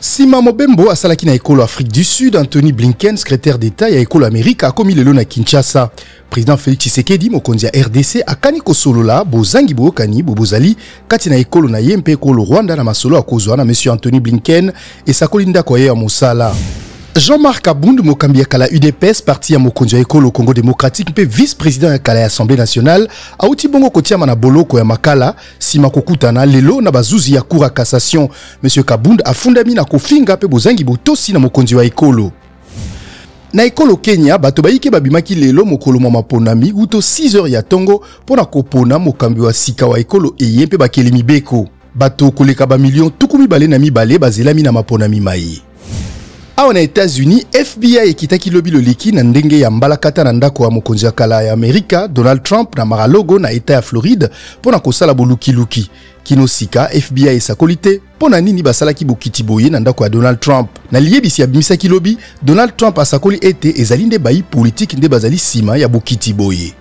Sima mobembo asalaki na ekolo Afrique du Sud, Anthony Blinken, secrétaire d'État ya ekolo Amerika, akomi lelo na Kinshasa. Président Félix Tshisekedi, mokonzi ya RDC, akani kosolola bozangi boyokani bobozali kati na ekolo na ye mpe ekolo Rwanda na masolo akozwa na Monsieur Anthony Blinken, esakoli ndako ya ye ya mosala. Jean-Marc Kabund, mokambi ya kala UDPS, parti ya mokonzi ya ekolo Congo démocratique mpe vice-président ya kala ya Assemblée nationale, auti bongo kotiama na boloko ya Makala sima kokutana lelo na bazuzi ya Cour ya cassation. Monsieur Kabund afundami na kofinga mpe bozangi botosi na mokonzi wa ekolo. Na ekolo Kenya, bato bayike babimaki lelo mokolo mwa maponami uto 6 heures ya tongo mpo na kopona mokambi wa sika wa ekolo eye mpe bakeli mibeko. Bato koleka ba milio 22 bazelami na maponami maye. Awa na Etats-Unis, FBI ekitaki lobi loleki na ndenge ya mbalakata na ndako ya mokonzi ya kala ya Amerika Donald Trump na Mar-a-Lago na etat ya Floride mpo na kosala bolukiluki. Kino sika, FBI esakoli te mpo na nini basalaki bokiti boye na ndako ya Donald Trump. Na liyebisi abimisaki lobi, Donald Trump asakoli ete ezali nde bayi politiki nde bazali nsima ya bokiti boye.